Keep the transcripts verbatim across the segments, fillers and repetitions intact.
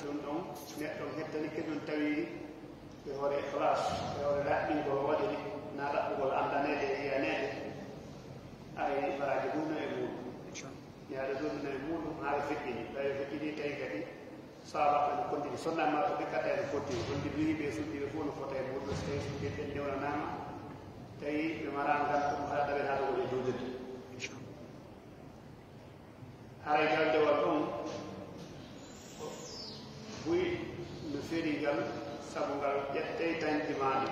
Ɗum ɗon, neɗɗo on hettani kadi on tawi e hoore ikhlas, e hoore laaɓɓingol o waɗiri, na ɗaɓɓugol anndaneede e yiyaneede, aray baraaji ɗum no e muuɗum. Ñaare ɗum no e muuɗum haa ɓe feƴƴini. Tawi o feƴƴini, tawi kadi saabaaɓe no konndiri, sonnaaɓe maɓɓe ɓe kadi no foti, on ndi duhi ɓe suddi ɓe fof no fota e muuɗum, so tawi suddi ɓe ndewnanaama, tawi ɓe mara ngal ɗum haa ɗaɓe haa ɗo e juulirde. Haray ngal dewal ɗum ko buy no feri ngal, sabu ngal ƴettay tan jimaali.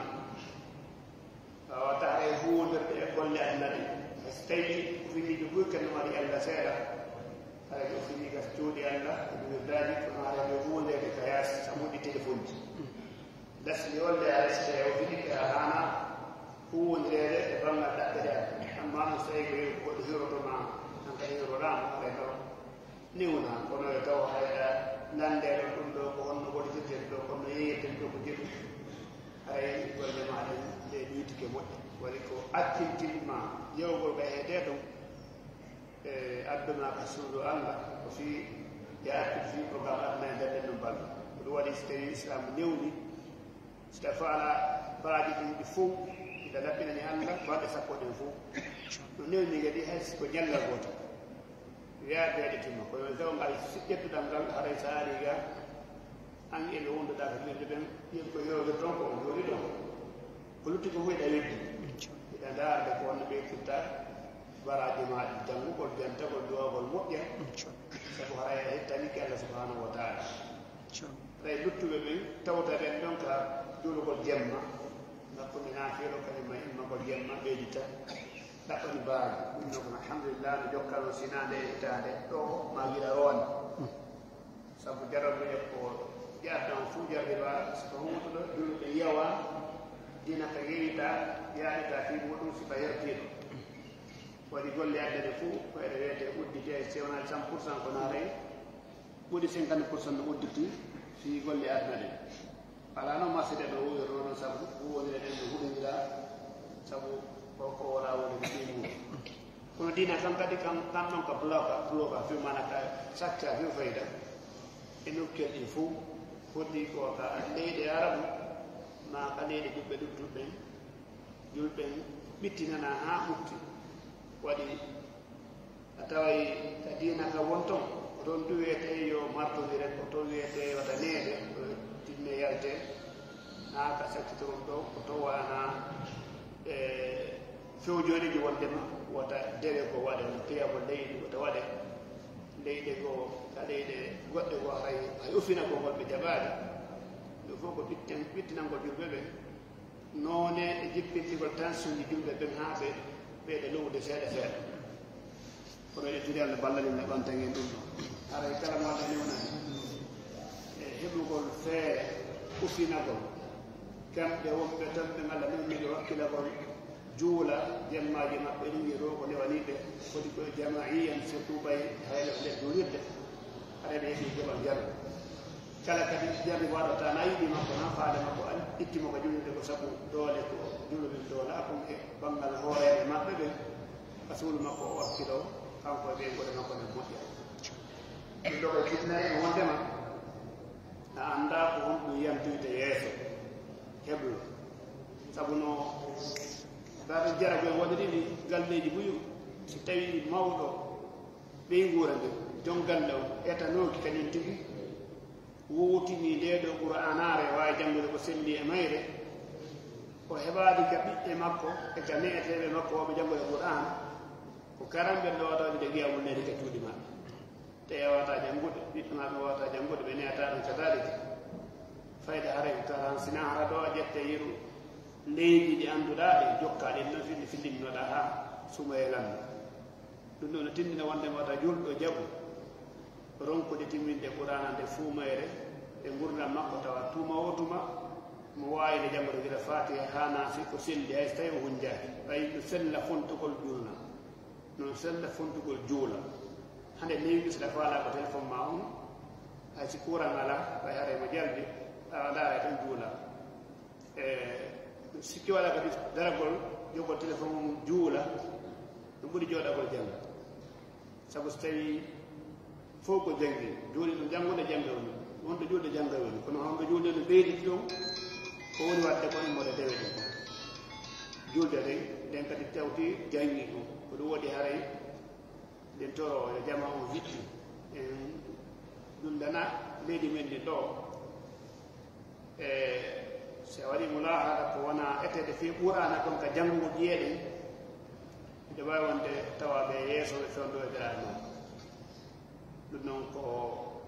Wawata haray huwondirde e golle aduna ɗe. So tawi ko finiiɓe buy kan no mari ella seeɗa, haray ko fini gas cuuɗi ella e ɗum wirdaaji, kono haray ɓe huwondirde ka yaasi, sabu ɗi téléphone ji. Lasli on le a reste o fini ɓe a haana huwondireede e banngal ɗaɓɓere am. Amma no so tawi ko goɗɗo hiroto ma, an kadi hiroɗaama, haray ɗo newna, kono e taw hayɗa lanndeeɗo ɗum ɗo ko honno woɗitirten ɗo, kono yeeyirten ɗo ko jeɗu. Haray golle ma ɗen ɗe ɗuytike moƴƴa. Waɗi ko accintin ma yewgol ka heede ɗum. E adduna ka suudu Allah, ko fii ya artude fii programme aduna e nder ɗen ɗum balɗe. Ko ɗum waɗi so tawi Islam newni, so tawi faala baaji ɗin ɗi fow, ina laɓɓinani Allah balɗe sappo ɗen fow. No newni kadi hay si ko ñallal gootal. Wiyaa beeɗe timma, kono taw ngal si ƴettuɗal ngal, haray so ari ga, an e ɓe wonduɗaa ko julɓe ɓen, yen ko yewde toon ko on jooɗi ɗon. Ko lutti ko fof eɗa weddi. Eɗa ndaarde ko wonno ɓe kutta baraaji ma ɗi janngugol, jantagol, duwagol moƴƴa. Sabu haray a hettani ki Allah subhanahu wa taala. Haray luttuɓe ɓen tawta ɓen ɗon ka juulugol jemma, ngakkude naafilo kañum ma immagol jemma ɓeydita. Ɗaɓɓani baaji. Ɗum no kono alhamdulillah no jokkano sinaande e hitaande ɗo ma gila rowane. Sabu jarrabuɓe ko ƴatta on fof jarriba, so ko huutuɗo julɓe yawa, dina ka yeyita, yaarita fii muɗum si ka hertiiɗo. Waɗi golle addane fof ko eɗe wiyete uddite, si wonaa cent pour cent ko naaray, ɓuri cinquante pour cent no udditi fii golle aduna ɗen. Alaa noon marché ɗe ɗo wuuri noon, sabu huwwonire ɗen no huɗondira, sabu ko, ko wala woni no fii mum. Kono diina kan kadi kan, kan ɗon ka bloka, bloka fii mana ka sakka fii fayda. E nokkel ɗin fof, foti ko ka leyɗe Arabu, ma ka leyɗe julɓe luttuɓe ɓen, julɓe ɓen ɓittinana haa ɓutti. Waɗi a taway ka diina ka won ton, ko ton du wiyetee yo martondire, ko ton wiyetee yo daneede, ko tinne yalte, haa ka sakkitoron ɗo, ko ton waana, e, fewjooreeji wondema wota dewe ko waɗe, wota piyagol leydi wota waɗe. Leyɗe goo, ka leyɗe goɗɗe goo, hay, hay ufinagol ngol ɓe jaɓaali. Ɗum fof ko ɓitten-, ɓittinangol julɓe ɓe. Noone e jippintigol tension ji julɓe ɓen haa ɓe ɓeyda lowude seeɗa seeɗa. Kono e tiri Allah ballal en ɓantan en ɗum ɗo. Haray kala mo Allah newnani e heɓugol feere ufinagol kamɓe wonɓe ton ɓe Allah newni ɓe wakkilagol juula jemmaaji maɓɓe ɗin e ɗo ko newani ɓe foti ko jamaiyan surtout ɓay hayla ɓe nder juulirde. Haray ɓe heɓi keɓal jalo. Kala kadi jarribaaɗo tan a yiɗi makko, na faale makko an itti mo ka juulirde ko sabu doole ko juuluɓe doolaa kon e banngal hooreeɓe maɓɓe ɓen. Ka suudu makko o wakkilo, kanko e ɓeynguure makko nden moƴƴa. Ɗum ɗo ko fitna e wondema a anndaa ko honɗum yantoyta yeeso. Heblo. Sabu no daaɗo jara koye waɗiri ni galleeji buy, si tawii mawɗo ɓeynguure nden, jon galle on, etanooki kañum tigi, wowtini ndee ɗoo Qur'aanaare, waawi janngude ko selli e mayre, o heɓaali ka ɓiɓɓe makko e ka ne'eteeɓe makko wooɓe janngude Qur'aana, ko karamɓe ɗo waɗa waɗude qiyaamu leyli ka cuuɗi maɓɓe. Te yawata janngude, ɓiɓɓe maɓɓe wawata janngude, ɓe ne'ata ɗum kadaalika. Fayda haray ko karan, sina hara ɗo a ƴette yeru leydi ɗi annduɗaa ɗe, jokkaa ɗen no findi findinnoɗaa haa sumayee lanndo. Ɗum ɗoo no tindina wonde wata juulɗo jaɓu ronkude timminde Qur'aana nde fuu mayre e ngurndan makko, tawa tuma o tuma mo waawi nde janngude gila Faatiha haa Naasi ko selli, hay so tawi o hunjaaki. Ɓay no sella fontugol juulna, no sella fontugol juula. Hande leydi so ɗa faalaa ko téléphone ma on, hay si courant alaa, ɓay haray mo jalbi, a ndaara tan juula. E sikki wala kadi daragol, jogol téléphone mum juula, ɗum ɓuri jooɗagol jannga. Sabu so tawi fof ko janngi, juuli ɗum janngude jannde on. Wonde julde jannga woni, kono wonde julde no ɓeyditi ɗum, ko woni waɗde ko immorde dewe ɗum. Julde ɗen, ɗen kadi tawti janngi ɗum. Ko ɗum waɗi haray ɗen toro yo jama on jiɗɗi. En ɗum dana leydi men ndi ɗo. E, si a waɗi mulahada ko wona etede fii Qur'ana kon ka janngugol ƴi'e ɗen, ɓe waawi wonde tawa ɓe yeeso ɓe fewndo e biraɗe non. Ɗum noon ko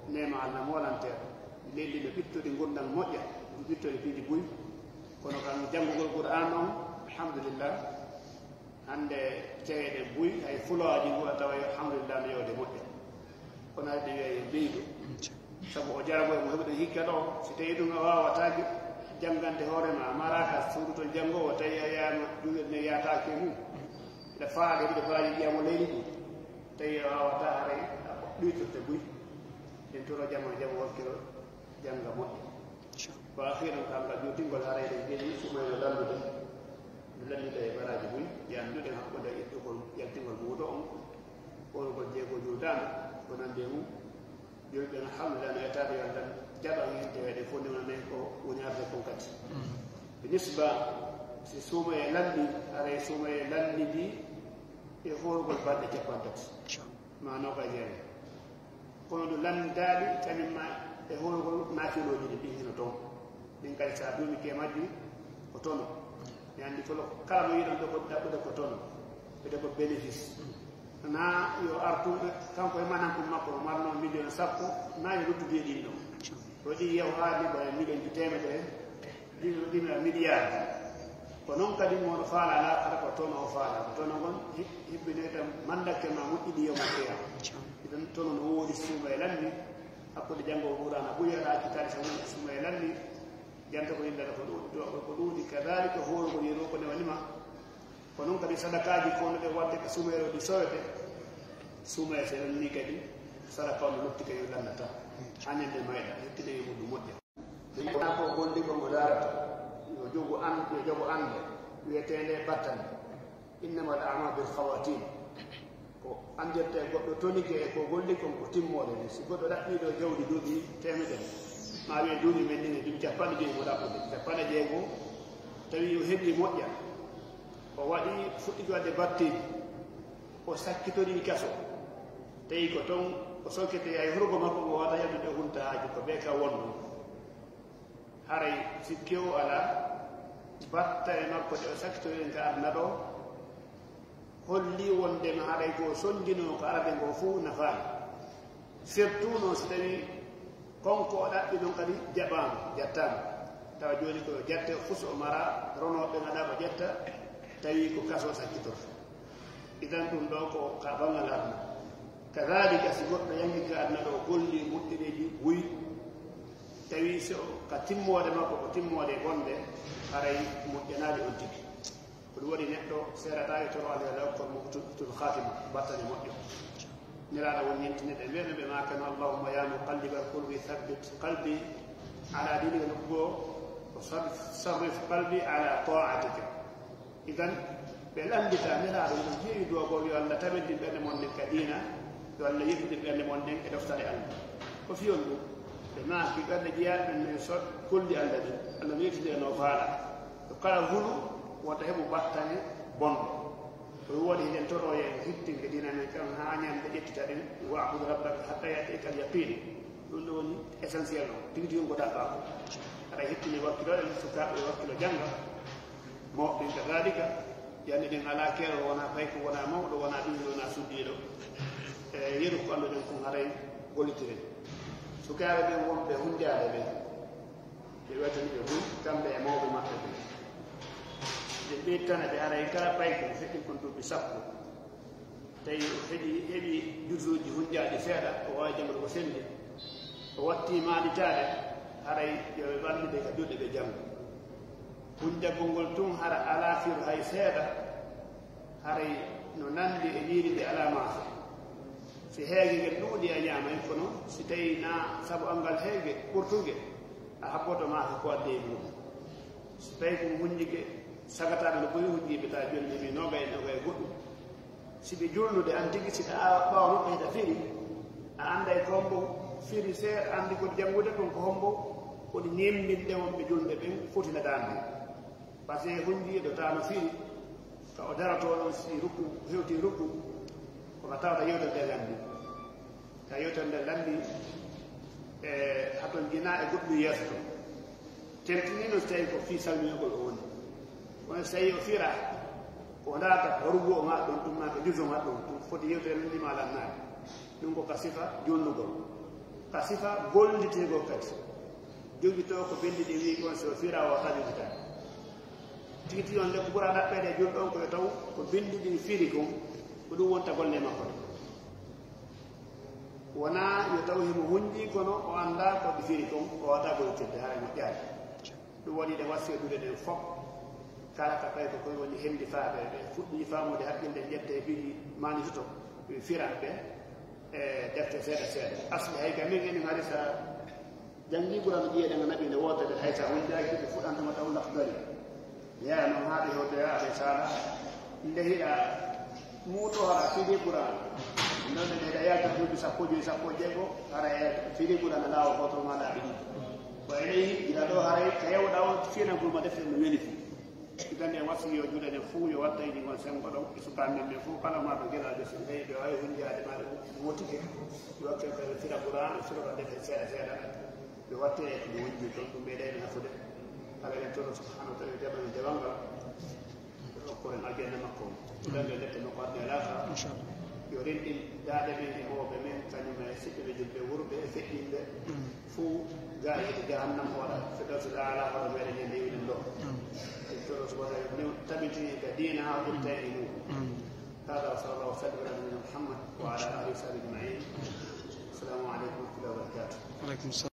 neema Allah moolanteeɗo. Leydi no ɓittodi ngurndan moƴƴa, ndi ɓittodi piiji buy. Kono kan janngugol Qur'an on, alhamdulillah, hannde ceeɗe buy, hay fulaaji ngu a tawa, alhamdulillah, no yewde moƴƴa. Kono hade wiya yo ɓeydu. Sabu o jarabo e mo heɓuɗen hikka ɗo, si tawi ɗum a waawataa janngande hoore ma, a maraaka suudu to janngoowo, tawi a yaama juulirde nde yaataaki e mum. Ina faade, ina faade ƴiyamo leydi ɗum. Tawi a waawataa haray a ɗuytirte buy. Ɗen toro jama, jama wakkiro jannga moƴƴa. Wa akhiran, ka ngal juutingol haray ɗen jeni Sumayla landude. Ndu lanndude e baraaji buy, yan nduɗen hakkunde ittugol yaltingol muudo on. Horugol jeego juuldaande, ko nandi e mum. Julɓe no hallude no etaade yo Allah jaɓan yimɓe weeɗe fof newna men ko woni arde kon kadi. Bi nisba si Sumayla lanndi, haray Sumayla lanndi ndi e horugol balɗe capanɗe tati. Ma noka jeere. Kono ɗum lanndaali kañum ma e horugol naafilooji ɗi ɗin hino toon. Ɗin kadi so a duumike e majji ko tono. Mi anndi fof kala mo yiɗan ɗo ko ɗaɓɓude ko tono. Wiyde ko bénéfice. Na yo artu kanko e manankum makko mo marno million sappo, na yo ruttu biye ɗin ɗo. Ko ɗi yew haa ɗi ɓay million ji teemedere. Ɗiɗo ɗiɗo milliard. Ko noon kadi mo no faala alaa kala ko tono o faala. Ko tono ngon hibbinoyta mandakke ma moƴƴi ɗi yoma teya. Iɗen tono no woodi Sumayla lanndi. Hakkunde janngo Qur'ana buy aɗa accitaade so woni Sumayla lanndi. Janta ko yimɓe ko ɗuuɗi, ko ɗuuɗi kadalika hoorugol yeru ko newani ma. Ko noon kadi sadakaaji ko no ɗe waɗde ka Sumayla ɗi sowete. Sumayla so lanni kadi sadaka on lutti kadi lannata. Haa ñande mayɗa, hettine e muɗum moƴƴa. Wonaa ko gollirgol mo daarata, yo jogu an-, yo jogo annde, wiyeteende battane. Innamal a'malu bil khawatim. Ko anndirte goɗɗo tonike e ko golli kon ko timmoode nde. Si goɗɗo ɗaɓɓiiɗo jawdi duuɓi teemedere, ma wiye duuɓi men ɗin e duuɓi capanɗe joyi mo ɗaɓɓude, capanɗe jeego, tawi o heɓii moƴƴa, o waɗi, fuɗɗi waɗde batteeji, o sakkitorii kaso, tawi ko toon o sokkete yaay horgo makko ngo wata yaltude o hunta haaju ko ɓe ka wonno. Haray sikke o alaa, battane makko ɗe o sakkitoren ka aduna ɗo, holli wondema haray ko o sonjinoo ko arade ngo fof nafaani. Surtout noon si tawii kon ko o ɗaɓɓi ɗon kadi jaɓaama, jattaama. Tawa jooni ko yo jatte o fus o mara, ronooɓe ngaɗa ko jetta, tawi ko kaso sakkitorta. Idan ɗum ɗo ko ka banngal aduna. Kadalika si goɗɗo yangi ka aduna ɗo golli moƴƴereeji buy, tawi so ka timmoode makko ko timmoode bonde, haray moƴƴanaali on tigi. Ko ɗum waɗi neɗɗo seerata e toro Allah yo Allah hokku mo husnul khatima, battane moƴƴo. Nelaaɗo won ñentinde ɓe, mbiyaɓe ɓe maakano, Allahumma ya muqallibal qulubi thabbit qalbi ala dinika, nokku goo, o sarrif, sarrif qalbi ala taatika. Idan, ɓe lanndita Nelaaɗo no heewi duwagol yo Allah tabintin ɓernde mon nden ka diina, yo Allah yettitin ɓernde mon nden e ɗoftare Allah. Ko fiyol ɗum, ɓe maaki ɓernde jeyaaɗo ɗum no so golli Allah ɗin, Allah no yettitira no faala. Ko kala hulu wonta heɓu battane bonɗo. Ko ɗum waɗi hiɗen toroye hittinge diina men kan haa ñande ƴettita ɗen, wa'bud rabbaka hatta ya'tiyakal yaqin. Ɗum ɗo woni essentiel o, tigi tigi ko ɗaɓɓaa ko. Aɗa hettini wakkilo en, sukaaɓe wakkilo jannga, mawɓe kadalika, yande ɗen alaa keerol, wonaa payko, wonaa mawɗo, wonaa ɓiɗɗo, wonaa suddiiɗo. E yeru ko annduɗen kon haray gollitiren. Sukaaɓe ɓen wonɓe hunnjaade ɓen, ɓe weltani ɓe buy, kamɓe e mawɓe maɓɓe ɓen. Ɓe ɓeytana ɓe haray kala payko, feƴƴi kon duuɓi sappo. Tawi o heɓi, heɓi jursuuji hunnjaaɗi seeɗa, o waawi janngude ko sendi. O watti maanditaade, haray yo ɓe ɓannude ka juuɗe ɓe janngu. Hunnjagol ngol tun hara alaa firo hay seeɗa, haray no nandi e ñiiri ndi alaa maafe. Si heege ngen ɗuuɗi a ñaamay, kono si tawi na sabu anngal heege ɓurtunge, a habboto maafe ko addi e muɗum. Si tawi ko hunnjuge sagataaɗo no boyi hunnjuge ɓe tawa jooni ɓe mbi noogay e noogay e goɗɗum. Si ɓe julnude an tigi, si ɗa ɓaawa maɓɓe heɗa firi, a annday ko mbo Firi seeɗa, anndi ko janngude kon ko hombo, ko ɗi ñemmbinɗe wonɓe julɓe ɓen foti na daande. Parce que hunji ɗo taano firi, ka o daroto ɗon si rukku, hewti rukku, ko ka tawata yewtere nde lambi. Ka yewtere nde lambi, e haton jina e goɗɗum yeeso ton. Tentini noon so tawi ko fii salminugol o woni. Kono so tawi o fira, ko ndaarta ko rubu o ngaɗ ɗon, ɗum maa ko juso ngaɗ ɗon, ɗum foti yewtere men ndima lannaade. Ɗum ko ka sifa jonnugol. Ka sifa gollitegol kadi. Jogitoo ko binndi ɗin wii kon so fira o tawi jogitaade. Tigi tigi on le ko ɓura ɗaɓɓeede e julɗo on ko yo taw ko binndi ɗin firi kon, ko ɗum wonta golle makko ɗen. Wonaa yo taw himo hunji kono o anndaa ko ɗi firi kon, o wata ko yettirde hara moƴƴaani. Ɗum waɗi ɗe wasiyee duɗe ɗen fof. Kala ka tawi ko koye woni henndi faaɓe, ɓe fuɗɗi faamude hakkille ƴette e piiji maani suto, ɓe firan ɓe e defte seeɗa seeɗa. Asli hay ka min enen hari sa janngi Qur'an ƴiyeɗen a naɓi nde wootere hay sa hunjaaki ɓe fuɗantama taw lafdari. Yaa noon haa ɓe hewtoya aɓe saala nde hiɗa muuto hara fidi Qur'an. Noon nde hiɗa yalta duuɓi sappo joyi sappo jeego hara e fidi Qur'an a laawa gootol ma laaɓi ɗiɗi. Ko enen gila ɗo haray ka yewɗa o fiyanagol ma defte no weli fii. Ɗande wasiyo juɗe ɗen fuu yo watta yiɗi ngon sengo ɗon e sukaaɓe men ɓen fuu kala ma ɓe gelaajo sen tawi ɓe wawi hunjaade ma ɓe wotike. Yo wakkil ɓe fira Qur'an, fira ɗon defe seeɗa seeɗa. Ɓe watte e ko ɓe wonji ɗon ɗum ɓe ɗayno nafude. Kala en tono subhanahu wa ta'ala jaɓani dewal ngal. Okkoren aljanna makko on. Ɗande lette makko adde alaaka. Yo renɗin daaɗe men e mawɓe men kañum e siɓɓe ɓe julɓe wurɓe e feƴƴinɓe. Fuu gaa yiɗi jahannam hoɗa, Firdawsul Aala hoɗa meɗen e lewɗen ɗo. En toɗo subhanahu wa ta'ala tabitini ka diina haa ƴetta e mum. Hada wa sallallahu wa sallam ala nabiyina Muhammad wa ala alihi wa sahbihi ajma'in. Assalamu alaikum wa rahmatullahi wa barakatuh.